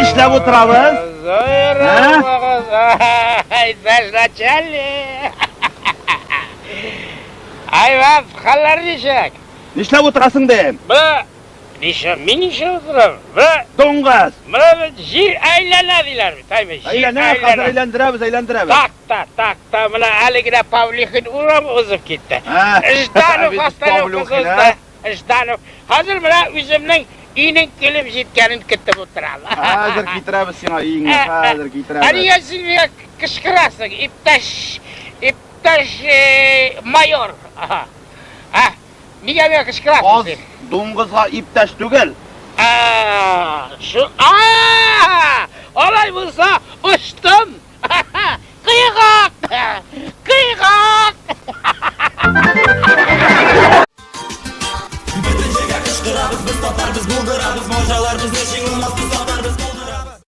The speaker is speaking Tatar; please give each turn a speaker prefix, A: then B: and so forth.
A: Нишләп утырабыз?
B: Зур Иптәш начальник. Айваз, хәлләр ничек?
A: Нишләп утырасың дим?
B: Менә ничә, мин ничә утырам? Менә
A: Дуңгыз.
B: Менә җир әйләнә диләр бит, әйме? Җир
A: Әйләнә, хәзер әйләндерәбез, әйләндерәбез.
B: Так та, так та, менә әле генә Павлихин урам узып китте. Жданов остановкасы узды. Жданов. Хәзер менә үземнең өйнең килеп җиткәнен көтеп утырам.
A: Хәзер китерәбез сиңа өеңне, хәзер китерәбез.
B: Ә нигә син миңа кычкырасың, иптәш, иптәш майор? А, нигә миңа кычкырасың син?
A: Аз дуңгызга иптәш түгел.
B: А, шу, а, алай булса, очтым. Кыйгак! Кыйгак!
C: Бөтен җиргә кычкырабыз, без татар, без булдырабыз, Марҗалар безне җиңелмәс, без татар, без булдырабыз.